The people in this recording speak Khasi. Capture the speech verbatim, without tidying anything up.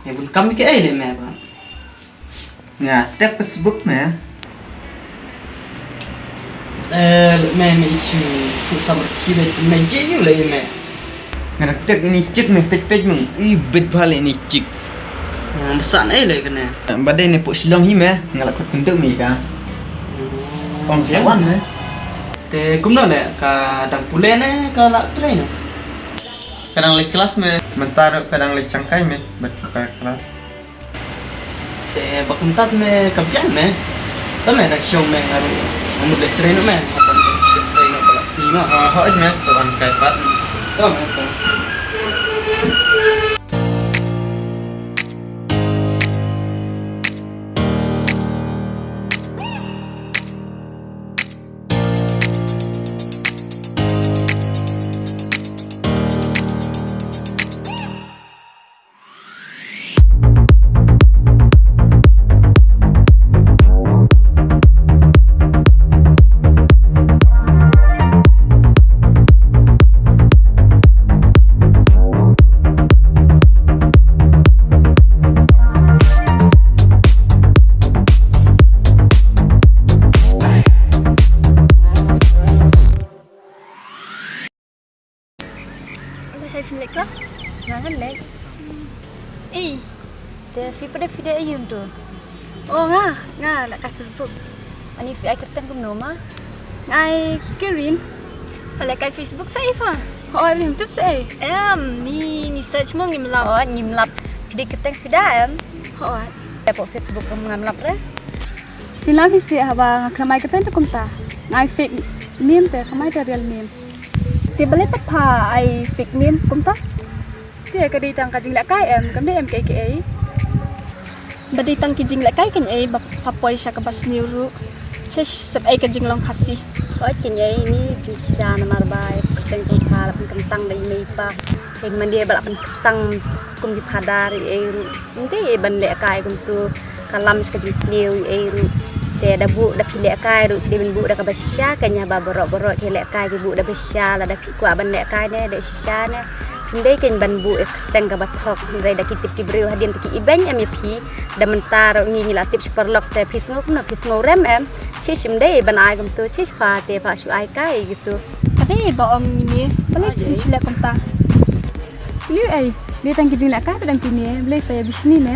Ïa bun kam ki ei le me ba. Nga tep Facebook me. Eh, le me me ichu ku sabar ki be me je yu le me. Nga tek ni chik me pet pet mung. I bet bha le ni chik. Nga masa ne le kane. Ba dei ne pok Shillong hi me. Nga la kut kunduk me ka. Ong sawan me. Te kumno le ka dang pule ne ka la trei ne. Ka dang le kelas me. Mentar ka dang le changkai me. Bet ka kelas. Te ba kumta me ka biang me. Ta me da show me ngaru. Ngamut le train me. Atan le train ba la si ma. Ah, hoi me so an kai pat. Ta me ta. Ata shai phin leit klas? Nga ngan leit. Ei, te phi pat phi dei aïu tu? Oh nga, nga lehkai Facebook. Ani phi ai kyrteng kumno ma? Nga ai Kirin. Pha lehkai Facebook sa ei pha? Hooid, lim tu sa ei. Em, ni ni search mo ngim lap. Hooid, ngim lap. Phi dei kyrteng phi da em? Hooid. Te pok Facebook kum ngam lap re. Phi lap hi si haba nga khlem ai kyrteng te kumta. Nga ai fake name te khlem ai te real name. Te balei pat pha ai fake name kumta? Te ka dei tang ka jinglehkai em, kam dei em kaei kaei. Ba dei tang ki jinglehkai kein ei ba pha poi sha kaba sniew ruh. Chesh sep ei ka jinglong Khasi. Oi kein ei ni jingshisha namar ba ïa ka kyrteng jong pha la pynkyntang da i mei i pa. Te man dei ba la pynkyntang kum ki phadar ei ruh. Ym dei ban lehkai kumtu. Ka lam sha ka jingsniew ei ruh. Te da buh da phi lehkai ruh, phi dei ban buh da kaba shisha, kein haba baroh baroh ki lehkai ki buh da ba shisha, lada phi kwah ban lehkai ne da shisha ne. Phim dei kein ban buh ïa ka kyrteng kaba thok, hynrei da ki tip ki briew hadien te ki ibeiñ em ïa phi. Da mynta ruh ngi ngi la tip sha paralok te phi sngew kumno, phi sngew rem em. Shish, ym dei ban ai kumtu, shish pha te pha shu ai kai kumtu. Ka dei ba ong ïa me, balei phi shu leh kumta? Lei ei, dei tang ki jinglehkai ba dang phi ne, balei pha ïa bishni ne?